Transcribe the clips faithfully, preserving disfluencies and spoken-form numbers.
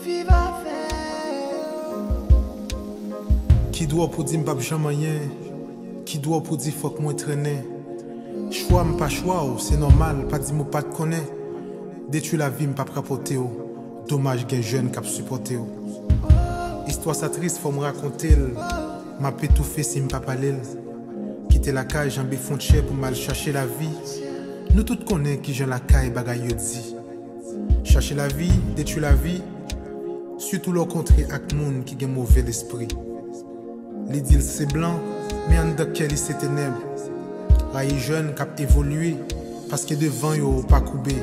Viv avè. Ki dwòl pou di m p ap janm anyen. Ki dwòl pou di fòk mwen trennen. Chwa m pa chwa w, se nòmal, pa di m ou pa t konnen. Detwi lavi m p ap rapòte w. Domaj gen jèn k ap sipòte w. Istwa sa tris, fò m rakonte l. M ap etoufe si m pa pale l. Kite lakay, janbe fwontyè pou m al chache lavi. Nou tout konnen kijan lakay bagay yo di. Chache lavi, detwi lavi, sitou lè w kontre ak moun ki gen move lespri. Li di l se blan, men anndan kè li se tenèb. Rayi jèn k ap evolye, paske devan yo pa koube.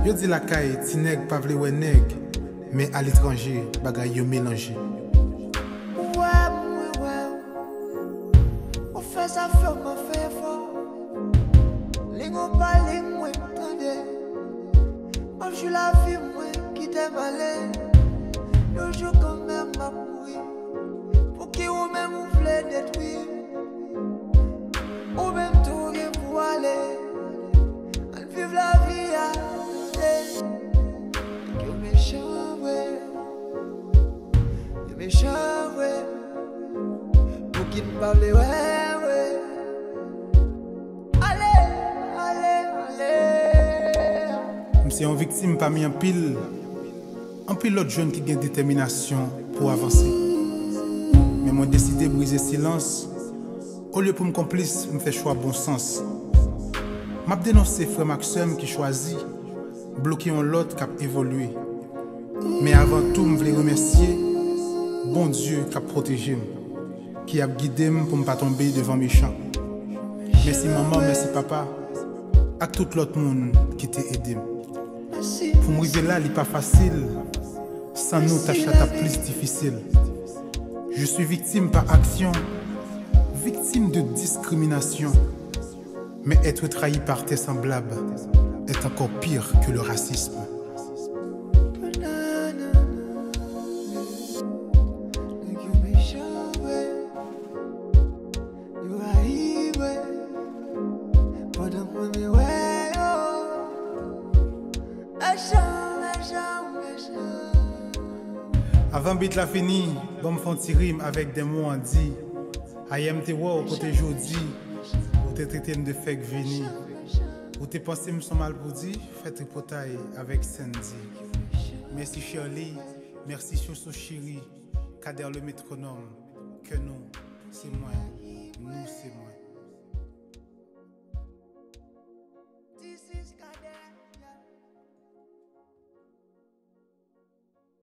Yo di lakay, ti nèg pa vle wè nèg, men aletranje, bagay yo melanje. Ou wè, mwen wè, ou fè zafè w, mwen fè efò. Ling ou pa ling, mwen tande. M ap jwi lavi mwen, kite m ale. Yon jou kanmenm m ap mouri. Pouki ou menm ou vle detwi m? Ou menm tou gen pou ale. Ann viv lavi a. Nèg yo mechan vre. Yo mechan vre. Pouki n pa vle wè vre? Ale, ale, ale. M se yon viktim pami anpil, anpil lòt jèn ki gen detèminasyon pou avanse. Men mwen deside brize silans. Olye pou m konplis, m fè chwa bon sans. M ap denonse frè m ak sè m ki chwazi bloke yon lòt k ap evolye. Men avan tou, m vle remèsye Bondye k ap pwoteje m, ki ap gide m pou m pa tonbe devan mechan. Mèsi manman, mèsi papa, ak tout lòt moun ki te ede m. Pou m rive la, li pa fasil. San nou, tach la t ap plis difisil. Je suis victime par action, victime de discrimination. Mais être trahi par tes semblables est encore pire que le racisme. Nèg yo mechan vre. Yo rayi mwen. Pandan mwen me wè yo. Mechan, mechan, mechan. Avan beat la fini, ban m fè yon ti rim avèk de mo an di. Ayè m te wè w kote jodi, ou te trete m de fèk vini. Ou te panse m se yon malpoudi, fè tripotay avèk Sandy. Mèsi Shirley, mèsi Soso Cheri, Kader le métronome, kè nou, se mwen.